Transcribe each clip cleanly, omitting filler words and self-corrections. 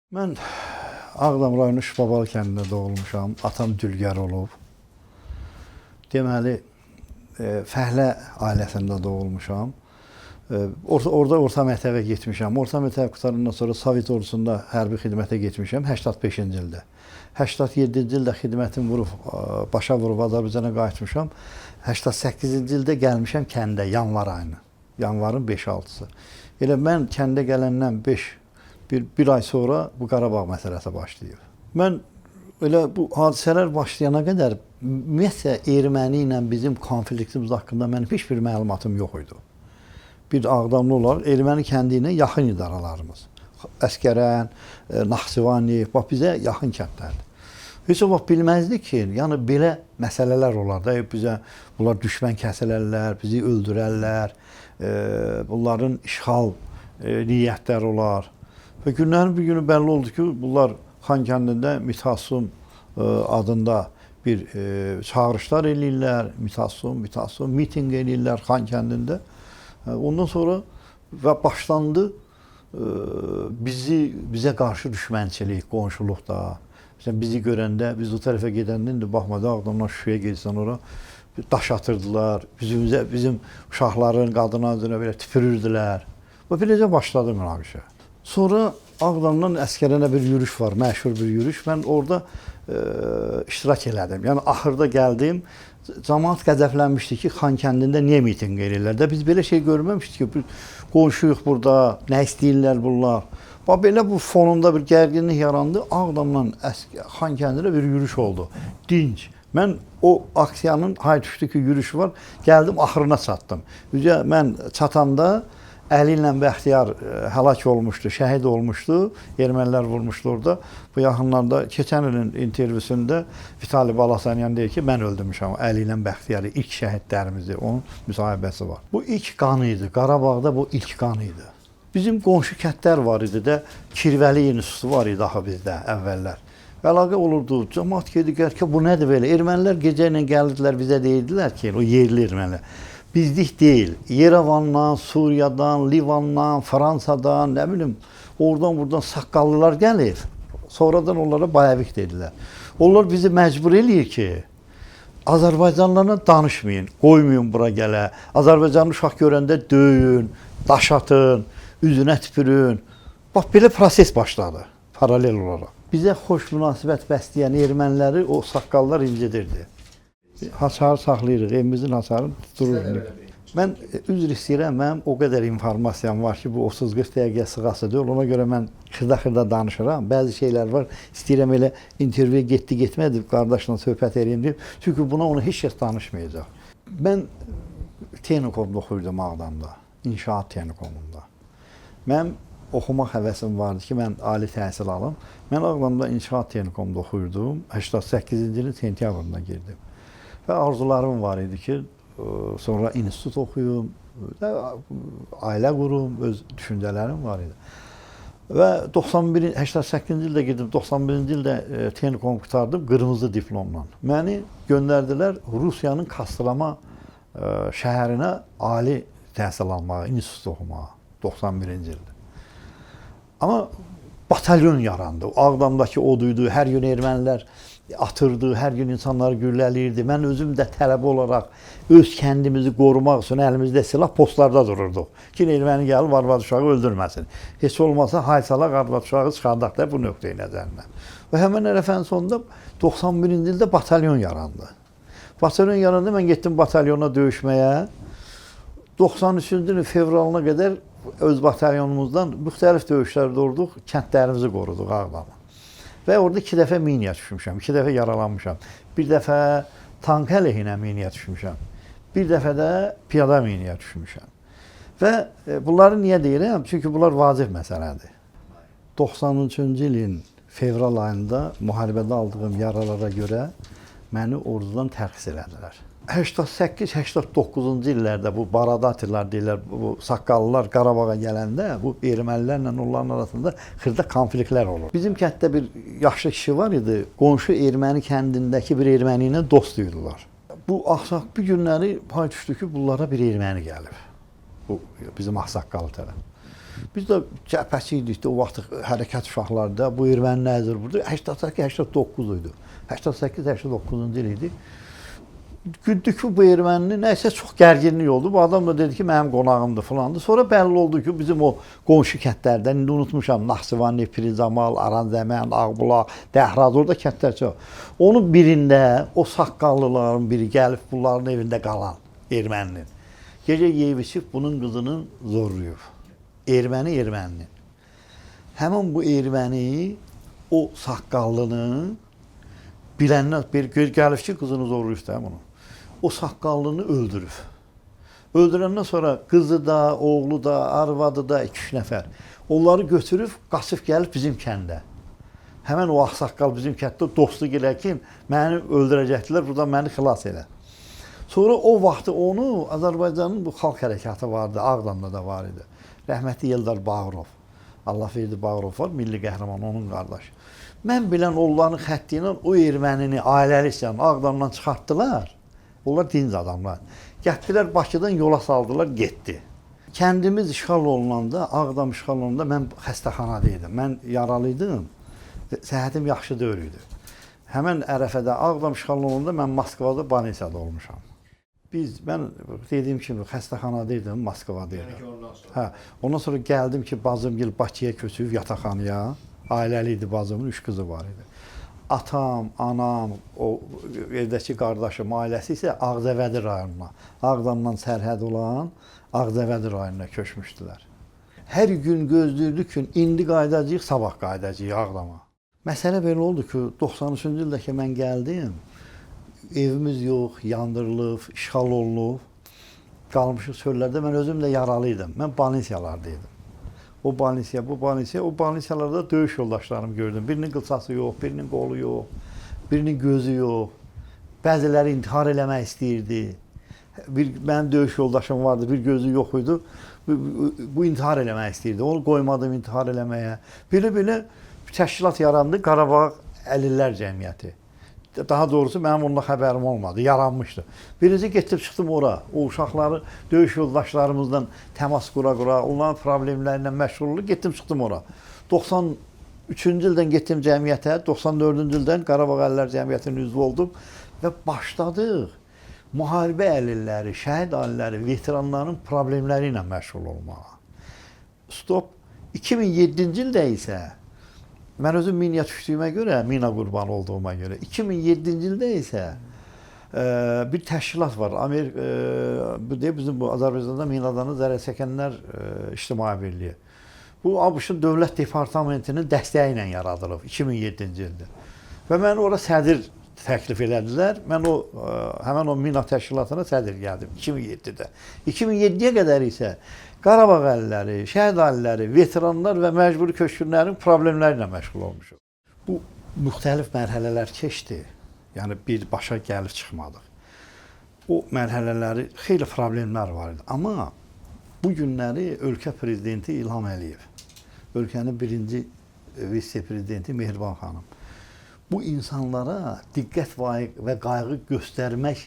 Mən Ağdam rayonu Şuşbabalı kəndində doğulmuşam. Atam dülgər olub. Deməli, fəhlə ailəsində doğulmuşam. Orada orta məktəbə getmişəm. Orta məktəb qurtarandan sonra Sovet ordusunda hərbi xidmətə getmişəm 85-ci ildə. 87-ci ildə xidmətim vurub, başa vurub Azərbaycana qayıtmışam. 88-ci ildə gəlmişəm kəndə yanvar ayını. Yanvarın 5-6-sı. Elə mən kəndə gələndən bir ay sonra bu Qarabağ məsələsi başlayıb. Mən elə bu hadisələr başlayana qədər ümumiyyətlə erməni ilə bizim konfliktimiz haqqında mənim heç bir məlumatım yox idi. Bir Ağdamlı olaraq erməni kəndi ilə yaxın idi aralarımız. Əsgəran, Naxçıvani, bax bizə yaxın kəndlərdir. Heç o vaxt bilməzdik ki, yəni belə məsələlər olar da, bizə bunlar düşmən kəsilərlər, bizi öldürərlər, bunların işğal niyyətləri olar. Və günlərin bir günü bəlli oldu ki, bunlar Xankəndində Mitasum adında bir çağırışlar eləyirlər, Mitasum, mitinq eləyirlər Xankəndində. Ondan sonra və başlandı bizə qarşı düşmənçilik qonşuluqda. Məsələn, bizi görəndə, biz o tərəfə gedəndə indi baxmadı, Ağdamdan Şuşaya getsən ora daş atırdılar, bizim uşaqların, qadınların üzərinə belə tüpürürdülər. Və beləcə başladı münaqişə. Sonra Ağdamdan Əsgərənə bir yürüyüş var, məşhur bir yürüyüş. Mən orada iştirak elədim. Yəni axırda gəldim, camaat qəzəblənmişdi ki, Xankəndində niyə mitinq eləyirlər də? Biz belə şey görməmişdik ki, qonşuyuq burada, nə istəyirlər bunlar. Bax belə bu fonunda bir gərginlik yarandı. Ağdamdan Xankəndinə bir yürüyüş oldu. Dinc. Mən o aksiyanın hay düşdü ki, yürüyüş var. Gəldim axırına çatdım. Üzə mən çatanda Əli ilə Bəxtiyar həlak olmuşdu, şəhid olmuşdu. Ermənilər vurmuşdu orada. Bu yaxınlarda keçən ilin intervyusunda Vitali Balasanyan deyir ki, mən öldürmüşəm Əli ilə Bəxtiyarı, ilk şəhidlərimizi, onun müsahibəsi var. Bu ilk qan idi. Qarabağda bu ilk qan idi. Bizim qonşu kəndlər var idi də, Kirvəli institutu var idi axı bizdə əvvəllər. Əlaqə olurdu, camaat gedir gəl ki, bu nədir belə? Ermənilər gecə ilə gəlirdilər, bizə deyirdilər ki, o yerli ermənilər. Bizlik deyil. Yerevandan, Suriyadan, Livandan, Fransadan, nə bilim, oradan buradan saqqallılar gəlir. Sonradan onlara bayavik dedilər. Onlar bizi məcbur eləyir ki, Azərbaycanlılarla danışmayın, qoymayın bura gələ. Azərbaycanlı uşaq görəndə döyün, daş atın, üzünə tüpürün. Bax belə proses başladı paralel olaraq. Bizə xoş münasibət bəsləyən erməniləri o saqqallar incidirdi. Hasarı saxlayırıq, evimizin hasarını tuturuq. Mən üzr istəyirəm, mənim o qədər informasiyam var ki, bu 30-40 dəqiqəyə sığası deyil. Ona görə mən xırda-xırda danışıram. Bəzi şeylər var, istəyirəm elə intervyu getdi getmədi, qardaşla söhbət eləyim deyim. Çünki buna onu heç kəs danışmayacaq. Mən texnikumda oxuyurdum Ağdamda, inşaat texnikumunda. Mənim oxumaq həvəsim vardı ki, mən ali təhsil alım. Mən Ağdamda inşaat texnikumunda oxuyurdum. 88-ci ilin sentyabrında girdim. Və arzularım var idi ki, sonra institut oxuyum, ailə qurum, öz düşüncələrim var idi. Və 88-ci ildə girdim, 91-ci ildə texnikum qurtardım qırmızı diplomla. Məni göndərdilər Rusiyanın Kostroma şəhərinə ali təhsil almağa, institut oxumağa 91-ci ildə. Amma batalyon yarandı. Ağdamdakı od idi, hər gün ermənilər atırdı, hər gün insanları gülləliyirdi. Mən özüm də tələbə olaraq öz kəndimizi qorumaq üçün əlimizdə silah postlarda dururduq. Ki, erməni gəlib arvad uşağı öldürməsin. Heç olmasa haysalaq arvad uşağı çıxardaq da bu nöqteyi nəzərdən. Və həmin ərəfənin sonunda 91-ci ildə batalyon yarandı. Batalyon yarandı, mən getdim batalyona döyüşməyə. 93-cü ilin fevralına qədər öz batalyonumuzdan müxtəlif döyüşlərdə olduq, kəndlərimizi qoruduq Ağdamı. Və orada 2 dəfə miniyə düşmüşəm, 2 dəfə yaralanmışam. Bir dəfə tank əleyhinə miniyə düşmüşəm. Bir dəfə də piyada miniyə düşmüşəm. Və bunları niyə deyirəm? Çünki bunlar vacib məsələdir. 93-cü ilin fevral ayında müharibədə aldığım yaralara görə məni ordudan tərxis elədilər. 88-89-cu illərdə bu baradatirlər deyirlər, bu saqqallılar Qarabağa gələndə bu ermənilərlə onların arasında xırda konfliktlər olur. Bizim kənddə bir yaşlı kişi var idi, qonşu erməni kəndindəki bir erməni ilə dost idilər. Bu ağsaq bir günləri pay düşdü ki, bunlara bir erməni gəlib. Bu bizim ağsaqqalı tərəf. Biz də cəbhəçi idik də o vaxt hərəkat uşaqlarda. Bu erməni nədir burada? 88-89 idi. 88-89-cu il idi. Güldük ki, bu ermənini nəsə çox gərginlik oldu. Bu adam da dedi ki, mənim qonağımdır filandır. Sonra bəlli oldu ki, bizim o qonşu kəndlərdən, indi unutmuşam, Naxçıvan, Piricamal, Aranzəmən, Ağbulaq, Dəhraz, orada kəndlər çox. Onun birində o saqqallıların biri gəlib bunların evində qalan erməninin. Gecə yeyib içib bunun qızının zorlayıb. Erməni erməninin. Həmin bu erməni o saqqallını biləndən bir gəlib ki, qızını zorlayıb da bunu. O saqqallını öldürüb. Öldürəndən sonra qızı da, oğlu da, arvadı da 2-3 nəfər. Onları götürüb qaçıb gəlib bizim kəndə. Həmən o ağsaqqal bizim kənddə dostluq elə ki, məni öldürəcəkdilər, buradan məni xilas elə. Sonra o vaxtı onu Azərbaycanın bu xalq hərəkatı vardı, Ağdamda da var idi. Rəhmətli Yeldar Bağırov. Allah verdi Bağırov var, milli qəhrəman, onun qardaşı. Mən bilən onların xətti ilə o ermənini ailəliklə Ağdamdan çıxartdılar. Onlar dinc adamlar. Gətdilər Bakıdan yola saldılar, getdi. Kəndimiz işğal olunanda, Ağdam işğal olunanda mən xəstəxanada idim. Mən yaralı idim. Səhhətim yaxşı deyil idi. Həmən ərəfədə Ağdam işğal olunanda mən Moskvada Banisiyada olmuşam. Mən dediyim kimi xəstəxanada idim, Moskvada idim. Yəni ki, ondan sonra. Hə, ondan sonra gəldim ki, bacımgil Bakıya köçüb yataqxanaya. Ailəli idi bacımın, 3 qızı var idi. Atam, anam, o evdəki qardaşım, ailəsi isə Ağdəvədi rayonuna, Ağdamdan sərhəd olan Ağdəvədi rayonuna köçmüşdülər. Hər gün gözləyirdik ki, indi qayıdacağıq, sabah qayıdacağıq Ağdama. Məsələ belə oldu ki, 93-cü ildə ki mən gəldim, evimiz yox, yandırılıb, işğal olunub, qalmışıq çöllərdə. Mən özüm də yaralı idim. Mən balnisiyalarda idim. O balnisiya, bu balnisiya, o balnisiyalarda döyüş yoldaşlarımı gördüm. Birinin qılçası yox, birinin qolu yox, birinin gözü yox. Bəziləri intihar eləmək istəyirdi. Mənim döyüş yoldaşım vardı, bir gözü yox idi. Bu intihar eləmək istəyirdi. Onu qoymadım intihar eləməyə. Belə-belə təşkilat yarandı, Qarabağ Əlillər Cəmiyyəti. Daha doğrusu mənim onunla xəbərim olmadı, yaranmışdı. Birinci getdim çıxdım ora, o uşaqları döyüş yoldaşlarımızdan təmas qura-qura, onların problemləri ilə məşğul olub, getdim çıxdım ora. 93-cü ildən getdim cəmiyyətə, 94-cü ildən Qarabağ Əlillər Cəmiyyətinin üzvü oldum və başladıq müharibə əlilləri, şəhid ailələri, veteranların problemləri ilə məşğul olmağa. Stop. 2007-ci ildə isə mən özüm minaya düşdüyümə görə, mina qurbanı olduğuma görə, 2007-ci ildə isə bir təşkilat var. Bu deyə bizim bu Azərbaycanda minadan zərər çəkənlər İctimai Birliyi. Bu ABŞ-ın Dövlət Departamentinin dəstəyi ilə yaradılıb 2007-ci ildə. Və mən ora sədr təklif elədilər. Mən o həmən o mina təşkilatına sədr gəldim 2007-də. 2007-yə qədər isə Qarabağ əlilləri, şəhid ailələri, veteranlar və məcburi köçkünlərin problemləri ilə məşğul olmuşuq. Bu müxtəlif mərhələlər keçdi. Yəni bir başa gəlib çıxmadıq. O mərhələləri xeyli problemlər var idi. Amma bu günləri ölkə prezidenti İlham Əliyev, ölkənin birinci vitse-prezidenti Mehriban xanım bu insanlara diqqət və qayğı göstərmək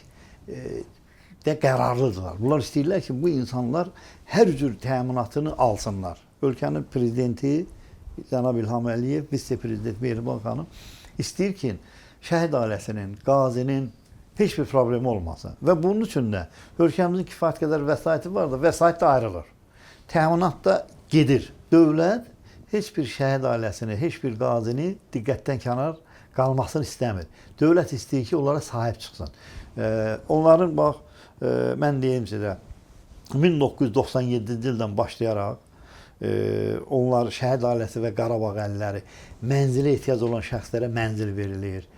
də qərarlıdırlar. Bunlar istəyirlər ki, bu insanlar hər cür təminatını alsınlar. Ölkənin prezidenti cənab İlham Əliyev, vitse-prezident Mehriban xanım istəyir ki, şəhid ailəsinin, qazinin heç bir problemi olmasın. Və bunun üçün də ölkəmizin kifayət qədər vəsaiti var da, vəsait də ayrılır. Təminat da gedir. Dövlət heç bir şəhid ailəsini, heç bir qazini diqqətdən kənar qalmasını istəmir. Dövlət istəyir ki, onlara sahib çıxsın. Onların bax, mən deyim sizə, 1997-ci ildən başlayaraq onlar şəhid ailəsi və Qarabağ əlilləri mənzilə ehtiyac olan şəxslərə mənzil verilir.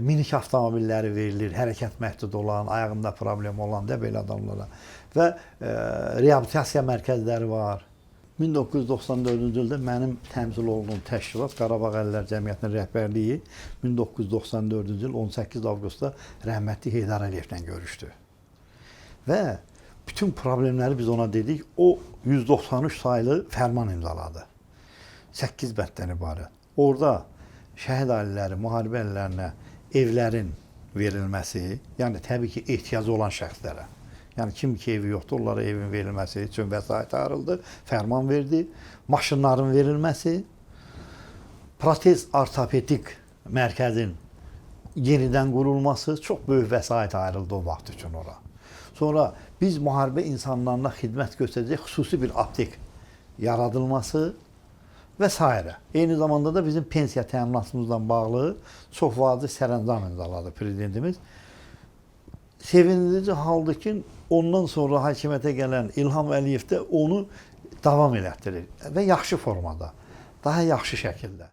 Minik avtomobilləri verilir, hərəkət məhdud olan, ayağında problem olan da belə adamlara və reabilitasiya mərkəzləri var. 1994-cü ildə mənim təmsil olunduğum təşkilat Qarabağ Əlillər Cəmiyyətinin rəhbərliyi 1994-cü il 18 avqustda rəhmətli Heydər Əliyevlə görüşdü. Və bütün problemləri biz ona dedik. O 193 saylı fərman imzaladı. 8 bənddən ibarət. Orada şəhid ailələri, müharibə əlillərinə evlərin verilməsi, yəni təbii ki, ehtiyacı olan şəxslərə. Yəni kim ki evi yoxdur, onlara evin verilməsi üçün vəsait ayrıldı, fərman verdi. Maşınların verilməsi, protez ortopedik mərkəzin yenidən qurulması, çox böyük vəsait ayrıldı o vaxt üçün ora. Sonra biz müharibə insanlarına xidmət göstərəcək xüsusi bir aptek yaradılması və s. Eyni zamanda da bizim pensiya təminatımızla bağlı çox vacib sərəncam imzaladı prezidentimiz. Sevindirici haldır ki, ondan sonra hakimiyyətə gələn İlham Əliyev də onu davam elətdirir və yaxşı formada, daha yaxşı şəkildə.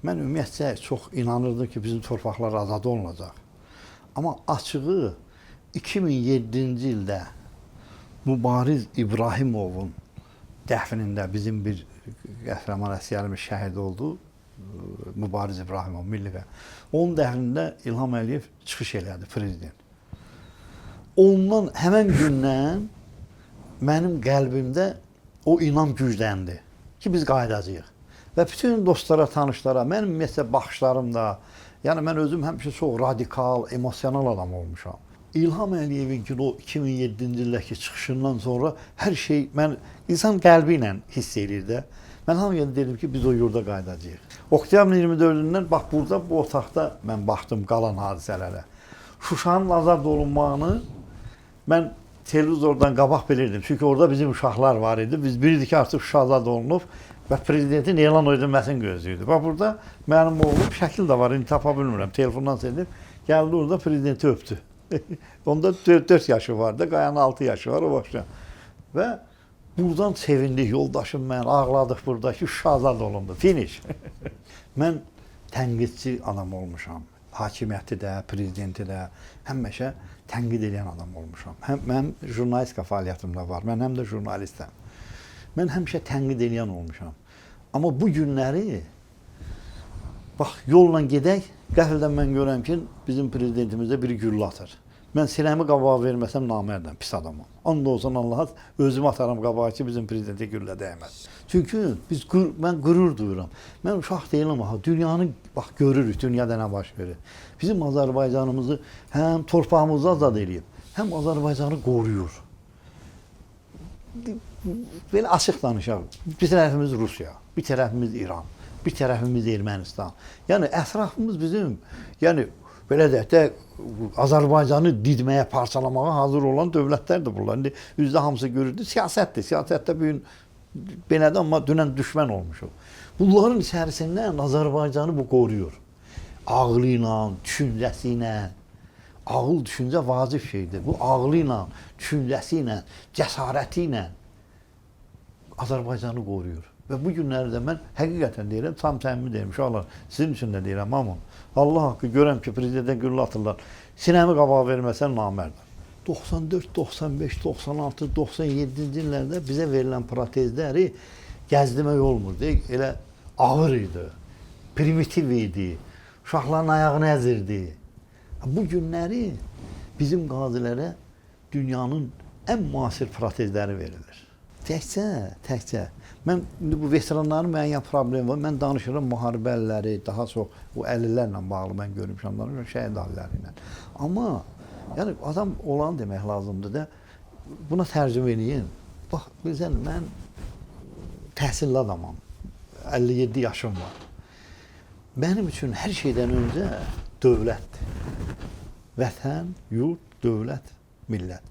Mən ümumiyyətcə çox inanırdım ki, bizim torpaqlar azad olunacaq. Amma açığı 2007-ci ildə Mübariz İbrahimovun dəfnində bizim bir qəhrəman əsgərimiz şəhid oldu. Mübariz İbrahimov milli və onun dəfnində İlham Əliyev çıxış elədi prezident. Ondan həmən gündən mənim qəlbimdə o inam gücləndi ki, biz qayıdacağıq. Və bütün dostlara, tanışlara, mənim ümumiyyətlə baxışlarım da, yəni mən özüm həmişə çox radikal, emosional adam olmuşam. İlham Əliyevin ki, o 2007-ci ildəki çıxışından sonra hər şey mən insan qəlbi ilə hiss eləyir də. Mən hamıya dedim ki, biz o yurda qayıdacağıq. Oktyabrın 24-dən bax burada bu otaqda mən baxdım qalan hadisələrə. Şuşanın azad olunmağını mən televizordan qabaq bilirdim. Çünki orada bizim uşaqlar var idi. Biz bilirdik ki, artıq Şuşa azad olunub və prezidentin elan edilməsini gözləyirdi. Bax burada mənim oğlum şəkil də var, indi tapa bilmirəm. Telefondan sildim. Gəldi orada prezidenti öpdü. Onda 4 yaşı vardı, Qayanın 6 yaşı var o başda. Və buradan sevindik yoldaşım mən, ağladıq burada ki, Şuşa azad olundu. Finish. Mən tənqidçi adam olmuşam. Hakimiyyəti də, prezidenti də həmişə tənqid edən adam olmuşam. Həm mənim jurnalistika fəaliyyətim də var. Mən həm də jurnalistəm. Mən həmişə tənqid edən olmuşam. Amma bu günləri bax yolla gedək, qəfildən mən görəm ki, bizim prezidentimizə bir güllə atır. Mən sinəmi qabağa verməsəm namərdəm, pis adamam. And olsun Allaha, özümü ataram qabağa ki, bizim prezidentə güllə dəyməz. Çünki biz mən qürur duyuram. Mən uşaq deyiləm ha, dünyanı bax görürük, dünyada nə baş verir. Bizim Azərbaycanımızı həm torpağımızı azad eləyib, həm Azərbaycanı qoruyur. Belə açıq danışaq. Bir tərəfimiz Rusiya, bir tərəfimiz İran, bir tərəfimiz Ermənistan. Yəni ətrafımız bizim, yəni belə deyək də Azərbaycanı didməyə, parçalamağa hazır olan dövlətlərdir bunlar. İndi üzdə hamısı görürdü, siyasətdir. Siyasətdə bu gün belədir, amma dünən düşmən olmuşuq. Bunların içərisindən Azərbaycanı bu qoruyur. Ağlı ilə, düşüncəsi ilə. Ağıl, düşüncə vacib şeydir. Bu ağlı ilə, düşüncəsi ilə, cəsarəti ilə Azərbaycanı qoruyur. Və bu günləri də mən həqiqətən deyirəm, tam səmimi deyirəm, uşaqlar, sizin üçün də deyirəm, amma Allah haqqı görəm ki, prezidentə güllə atırlar. Sinəmi qabağa verməsəm namərdəm. 94, 95, 96, 97-ci illərdə bizə verilən protezləri gəzdirmək olmurdu. Elə ağır idi, primitiv idi, uşaqların ayağını əzirdi. Bu günləri bizim qazilərə dünyanın ən müasir protezləri verilir. Təkcə. Mən indi bu veteranların müəyyən problemi var. Mən danışıram müharibəliləri, daha çox o 50-lərlə bağlı mən görmüşəm, danışıram şəhid ailələri ilə. Amma yəni adam olan demək lazımdır da. Buna tərcümə eləyin. Bax, bilirsən, mən təhsilli adamam. 57 yaşım var. Mənim üçün hər şeydən öncə dövlətdir. Vətən, yurt, dövlət, millət.